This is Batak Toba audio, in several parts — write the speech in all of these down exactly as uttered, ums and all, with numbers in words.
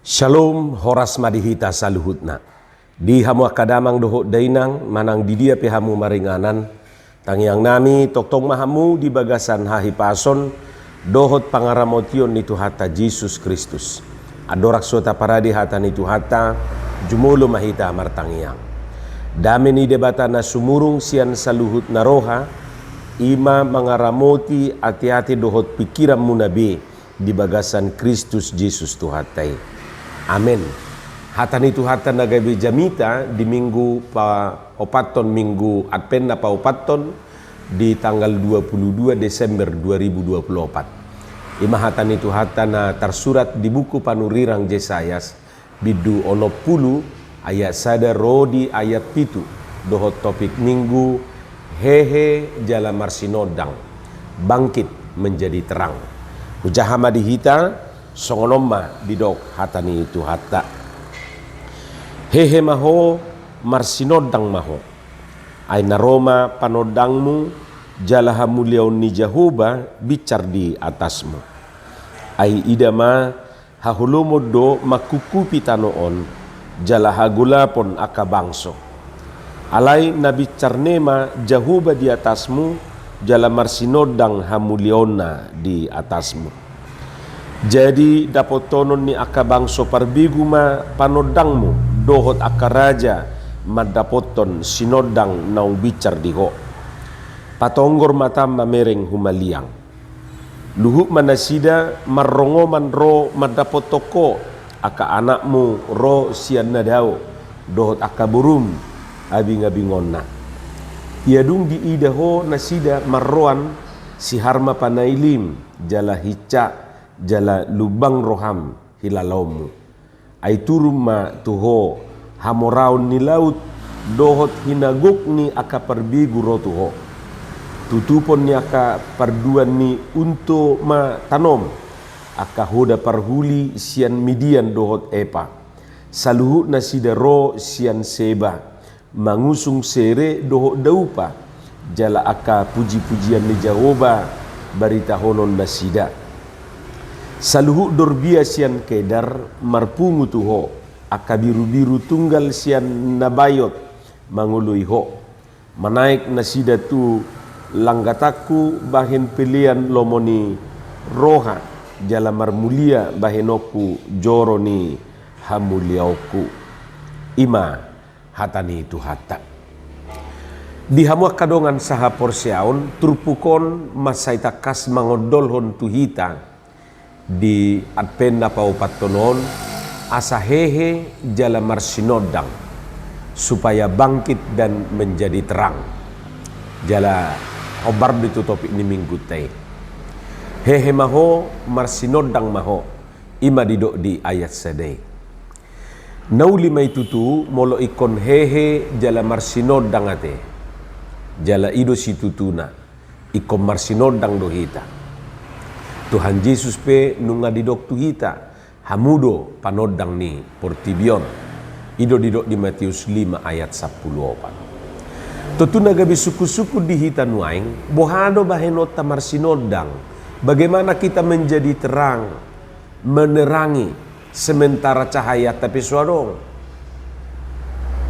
Shalom, horas ma di hita saluhutna. Di hamu angka damang dohot dainang, manang di dia pe hamu maringanan, tangiang nami tongtong ma hamu di bagasan hahipason dohot pangaramotion ni Tuhanta Jesus Kristus. Andorang so taparade hata ni Tuhanta, jumolo ma hita martangiang. Dame ni Debata na sumurung sian saluhut na roha, i ma mangaramoti ateate dohot pingkiranmuna be di bagasan Kristus Jesus Tuhanta i. Amen. Hata ni Tuhanta na gabe jamita di minggu paopathon, minggu Advent na paopathon, di tanggal dua puluh dua Desember dua ribu dua puluh opat. I ma hata ni Tuhanta na tarsurat di buku panurirang Jesayas, bindu onom pulu, ayat sada ro di ayat pitu, dohot topik minggu, hehe jala marsinondang, bangkit menjadi terang. Hujaha ma di hita, songon on ma didok hata ni Tuhanta. Hehe ma ho, marsinondang ma ho. Ai na ro ma panondangmu, jala hamuliaon ni Jahowa binsar di atasmu. Ai ida ma, haholomon do mangkungkupi tano on, jala hagolapon angka bangso. Alai na binsar ne ma Jahowa di atasmu, jala marsinondang hamuliaonna di atasmu. Jadi dapothonon ni angka bangso parbegu ma panondangmu, dohot angka raja mandapothon sinondang naung binsar di ho. Patonggor ma tam mamereng humaliang. Luhut ma nasida marrongoman ro mandapothon ho, angka anakmu ro sian na dao, dohot angka borum abingabingonna. Ia dung diida ho nasida marroan, sihar ma panailim, jala hinsa, jala lumbang roham hilalaonmu. Ai turun ma tu ho hamoraon ni laut, dohot hinagok ni angka parbegu ro tu ho. Tutupon ni angka parduan ni unto ma tanom, angka hoda parhuli sian Midian dohot Epa. Saluhut nasida ro sian Seba, mangusung sere dohot daupa, jala angka pujipujian ni Jahowa baritahonon nasida. Saluhut dorbia sian Kedar marpungu tu ho, angka birubiru tunggal sian Nabaiot mangoloi ho. Manaek nasida tu langgatanku bahen pelean lomo ni roha, jala marmulia bahenonku joro ni hamuliaonku. I ma hata ni Tuhanta. Di hamu angka dongan sahaporseaon, turpuk on mansai tangkas mangondolhon tu hita di Advent na paopathon on, asa hehe jala marsinondang, supaya bangkit dan menjadi terang. Jala hombar do tu topik ni minggunta i. Hehe ma ho, marsinondang ma ho. I ma didok di ayat sada i. Na uli ma i tutu, molo ingkon hehe jala marsinondang ate. Jala i do situtuna, ingkon marsinondang do hita. Tuhan Jesus pe nunga didok tu hita, hamu do panondang ni portibi on. I do didok di Matius lima ayat sampulu opat. Tontu na gabe sungkunsungkun di hita nuaeng, boha do bahenonta marsinondang? Bagaimana kita menjadi terang, menerangi, sementara cahayanta pe so adong?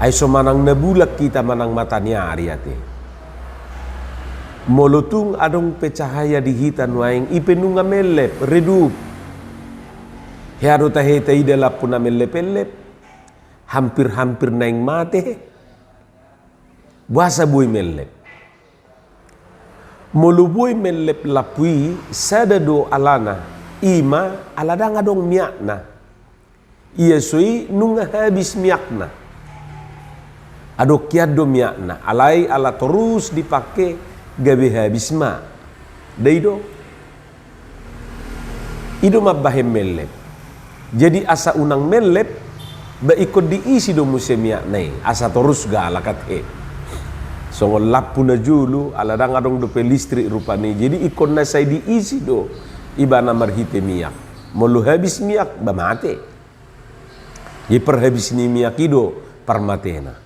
Ai so manang na bulan hita manang mata ni ari ate. Molo tung adong pe cahaya di hita nuaeng, i pe nunga mellep, redup. Hea do tahe taida lampu na mellep-ellep, hampir-hampir naeng mate. Boasa boi mellep? Molo boi mellep lampu i, sada do alana, i ma ala ndang adong miakna. Ia so i nunga habis miakna. Adong hian do miakna, alai ala torus dipake gabe habis ma. Nda i do? I do mambahen mellep. Jadi asa unang mellep, ba ingkon diisi do muse miakna i, asa torus galak ate. Songon lampu na jolo, ala ndang adong dope listrik rupani. Jadi ingkon na sai diisi do ibana marhite miak. Molo habis miak, ba mate. Jadi parhabis ni miak i do parmatena.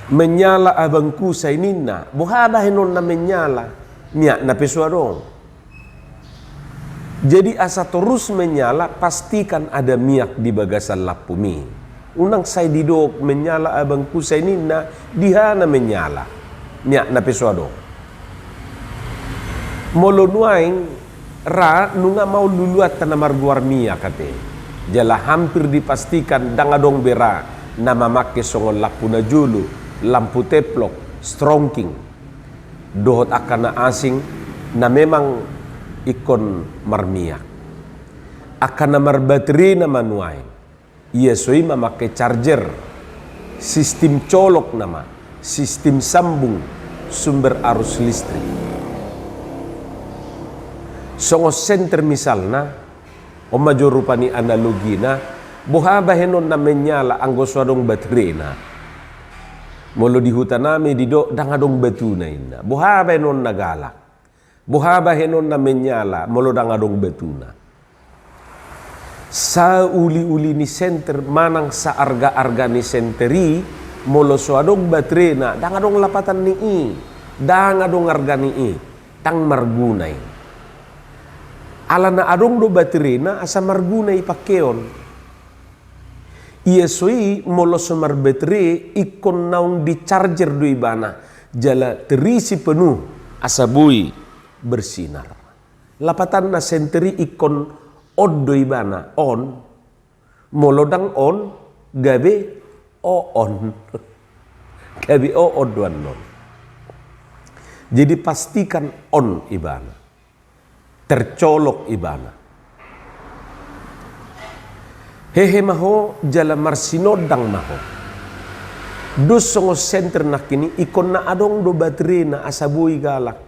Menyala abangku sai ninna, boha bahenonna menyala, miakna pe so adong. Jadi asa torus menyala, pastikan ada miak di bagasan lampumi. Unang sai didok menyala abangku sai ninna, di aha na menyala? Miak na pe so adong. Molo nuaeng ra nunga maol luluanta na margoar miak ate. Jala hampir dipastikan ndang adong be ra na mamangke songon lampu na jolo, lampu teflon, strongking, dohot angka na asing na memang ingkon marmiak. Angka na marbaterena ma nuaeng. Ia so i mamangke charger, sistim colok nama, sistim sambung sumber arus listrik. Songon senter misalna, on ma jo rupani analogina, boha bahenonna menyala anggo so adong baterena? Molo di hutanami didok ndang adong batuna inna. Boha bahenonna galak? Boha bahenonna menyala molo ndang adong batuna? Sauli-uli ni senter manang saarga-arga ni senter i, molo so adong baterena, ndang adong lapatan ni i, ndang adong arga ni i, ndang marguna i. Alana adong do baterena asa marguna i pangkeon. Ia so i molo so marbatere ingkon naung dicharger do ibana, jala terisi penuh asa boi bersinar. Lapatanna senter i ingkon on do ibana, on. Molo ndang on, gabe oon. Gabe oon do annon. Jadi pastikan on ibana. Tercolok ibana. Hehe ma ho jala marsinondang ma ho. Dos songon senter nangkin i ingkon na adong do baterena asa boi galak.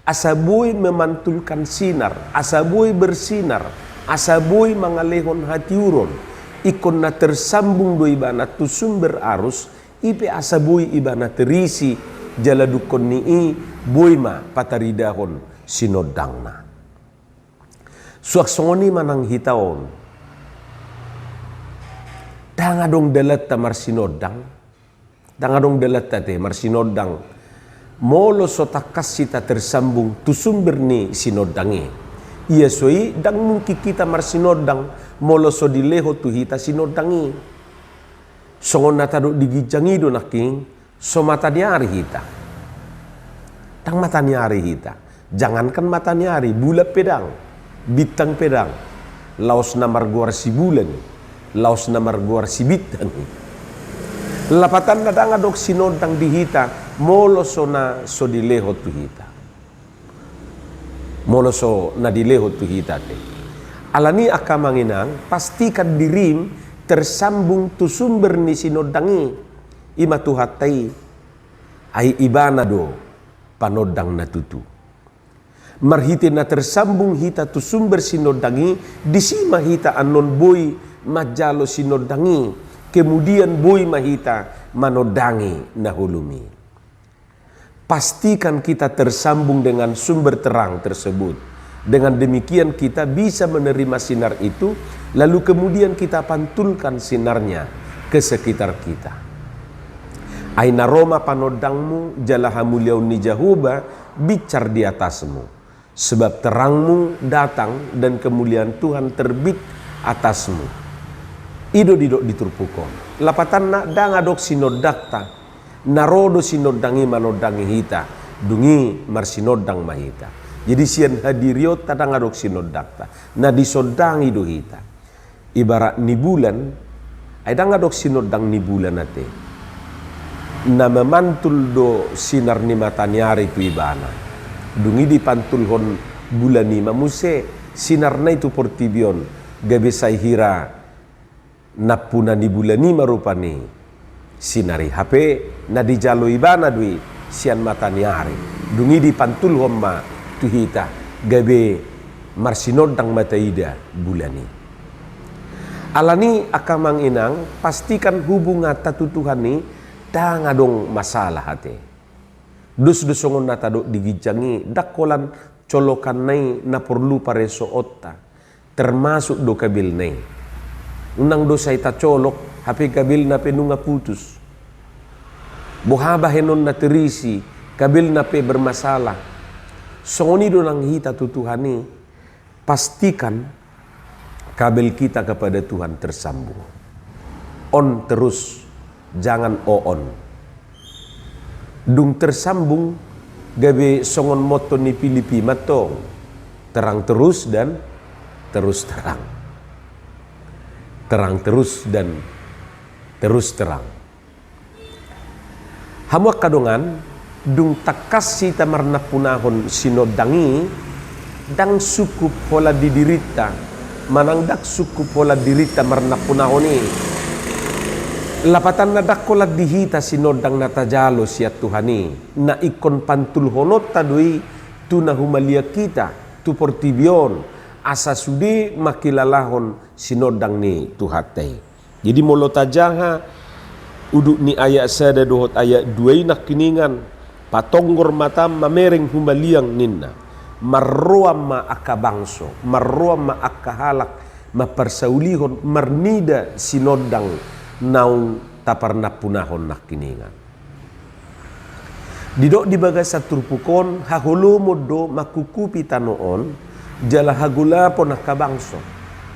Asa boi memantulkan sinar, asa boi bersinar, asa boi mangalehon hatiuron, ingkon na tersambung do ibana tu sumber arus, i pe asa boi ibana terisi, jala dungkon ni i boi ma pataridahon sinondangna. Suang songon i ma nang hita on. Ndang adong dalanta marsinondang. Ndang adong dalanta ate marsinondang molo so tangkas hita tersambung tu sumber ni sinondang i. Ia so i ndang mungkin hita marsinondang molo so dilehon tu hita sinondang i. Songon na tadok di ginjang i do nangkin, so mata ni ari hita. Ndang mata ni ari hita. Jangankan mata ni ari, bulan pe ndang, bintang pe ndang, laos na margoar si bulan i, laos na margoar si bintang i. Lapatanna ndang adong sinondang di hita, molo so na so dilehon tu hita. Molo so na dilehon tu hita ate. Alani angka amang inang, pastikan dirim tersambung tu sumber ni sinondang i, i ma Tuhanta i. Ai ibana do panondang na tutu. Marhite na tersambung hita tu sumber sinondang i, disi ma hita annon boi manjalo sinondang i, kemudian boi ma hita manondangi na holom i. Pastikan kita tersambung dengan sumber terang tersebut. Dengan demikian kita bisa menerima sinar itu, lalu kemudian kita pantulkan sinarnya ke sekitar kita. Ai na ro ma panondangmu, jala hamuliaon ni Jahowa binsar di atasmu. Sebab terangmu datang dan kemuliaan Tuhan terbit atasmu. I do didok di turpuk on. Lapatanna ndang adong sinondangta. Na ro do sinondang i manondangi hita. Dung i marsinondang ma hita. Jadi sian hadirionta ndang adong sinondangta. Na disondangi do hita. Ibarat ni bulan, ai ndang adong sinondang ni bulan ate. Na mamantul do sinar ni mata ni ari tu ibana. Dung i dipantulhon bulan i ma muse sinarna i tu portibi on, gabe sai hira nampuna ni bulan i ma rupani sinar i, hape na dijalo ibana do i sian mata ni ari. Dung i dipantulhon ma tu hita, gabe marsinondang ma taida bulan i. Alani angka amang inang, pastikan hubunganta tu Tuhan i ndang adong masalah ate. Dos do songon na tadok di ginjang i, ndang holan colokanna i na porlu paresoonta. Termasuk do kabelna i. Unang do sai tacolok, hape kabelna pe nunga putus. Boha bahenonna terisi, kabelna pe bermasalah. Songon i do nang hita tu Tuhan i. Pastikan kabel kita kepada Tuhan tersambung. On terus, jangan o-on. Dung tersambung, gabe songon motto ni Pilip i ma antong: terang terus dan terus terang. Terang terus dan terus terang. Hamu angka dongan, dung tangkas hita marnampunahon sinondang i, ndang sungkup holan di dirinta, manang ndang sungkup holan dirinta marnampunahon i. Lapatanna ndang holan di hita sinondang na tajalo sian Tuhan i, na ingkon pantulhononta do i tu na humaliang hita, tu portibi on, asa sude mangkilalahon sinondang ni Tuhanta i. Jadi molo tajaha udut ni ayat sada dohot ayat dua i nangkiningan, patonggor matam mamereng humaliang ninna. Marroan ma angka bangso, marroan ma angka halak, mamparsaulihon marnida sinondang naung taparnampunahon nangkiningan. Didok di bagasan turpuk on, haholomon do mangkungkupi tano on, jala hagolapon angka bangso.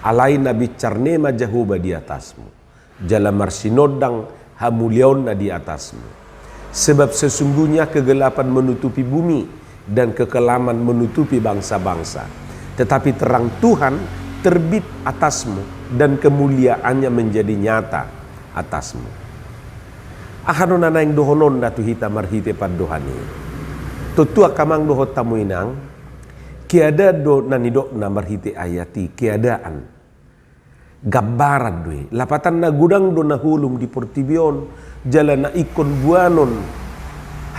Alai na binsar ne ma Jahowa di atasmu, jala marsinondang hamuliaonna di atasmu. Sebab sesungguhnya kegelapan menutupi bumi, dan kekelaman menutupi bangsa-bangsa. Tetapi terang Tuhan terbit atasmu, dan kemuliaannya menjadi nyata atasmu. Aha do na naeng dohononna tu hita marhite pandohan i? Tontu angka amang dohot hamu inang, keadaan do na nidokna marhite ayat i, keadaan. Gambaran do i, lapatanna godang do na holom di portibi on, jala na ingkon boanon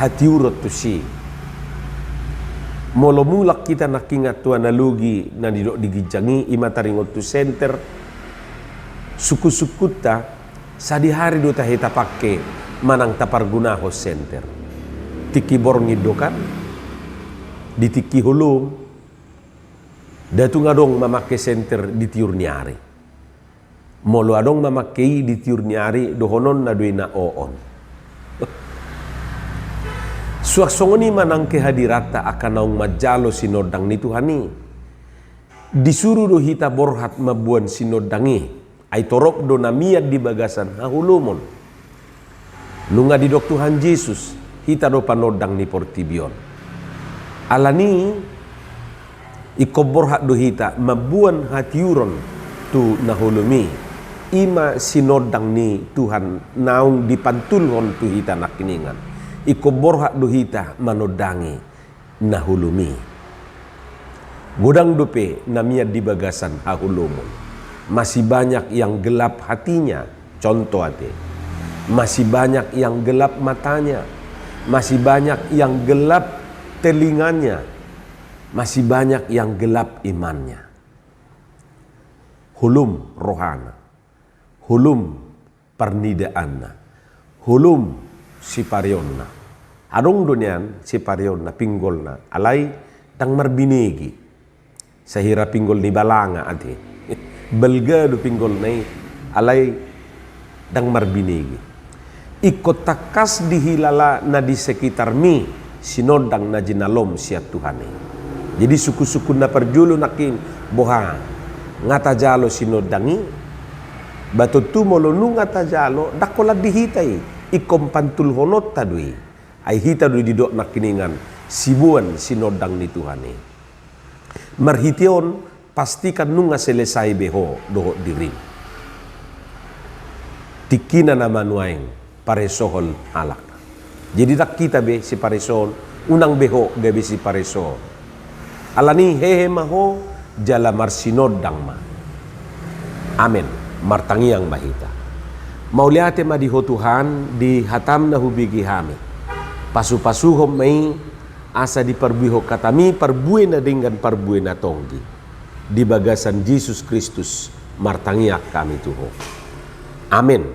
hatiuron tusi. Molo mulak hita nangkiningan tu analogi na nidok di ginjang i, i ma taringot tu senter, sungkun-sungkunta, sadihari do tahe tapangke manang tapargunahon senter. Tingki borngin do kan, di tingki holom, nda tung adong mamangke senter di tiur ni ari. Molo adong mamangke i di tiur ni ari, dohononna do i na o-on. Suang songon i ma nang kehadiranta angka naung manjalo sinondang ni Tuhan i. Disuru do hita borhat mamboan sinondang i, ai torop do na mian di bagasan haholomon. Nunga didok Tuhan Jesus, hita do panondang ni portibi on. Alani i, ingkon borhat do hita mamboan hatiuron tu na holom i, i ma sinondang ni Tuhan naung dipantulhon tu hita nangkiningan. Ingkon borhat do hita manondangi na holom i. Godang dope na mian di bagasan haholomon. Masih banyak yang gelap hatinya, contoh ate. Masih banyak yang gelap matanya. Masih banyak yang gelap telinganya. Masih banyak yang gelap imannya. Holom rohana. Holom parnidaanna. Holom sipareonna. Adong do nian sipareonna, pinggolna, alai ndang marbinege. Sahira pinggol ni balanga ate. Balga do pinggolna i, alai ndang marbinege. Ingkon tangkas dihilala na di sekitarmi sinondang na jinalom sian Tuhan i. Jadi sungkun-sungkun na parjolo nangkin, boha, nga tajalo sinondang i? Ba tontu molo nunga tajalo, ndang holan di hita i, ingkon pantulhononta do i. Ai hita do didok nangkiningan siboan sinondang ni Tuhan i. Marhite on, pastikan nunga selesai be ho dohot dirim. Tingkina nama nuaeng paresohon halak. Jadi ndang hita be siparesohon, unang be ho gabe siparesohon. Alani hehe ma ho, jala marsinondang ma. Amen. Martangiang ma hita. Mauliate ma di ho Tuhan, di hatam na hubege hami. Pasu-pasuhon ma i, asa diparbuehon hatami parbue na denggan, parbue na tonggi. Di bagasan Jesus Kristus martangiang hami tu ho. Amen.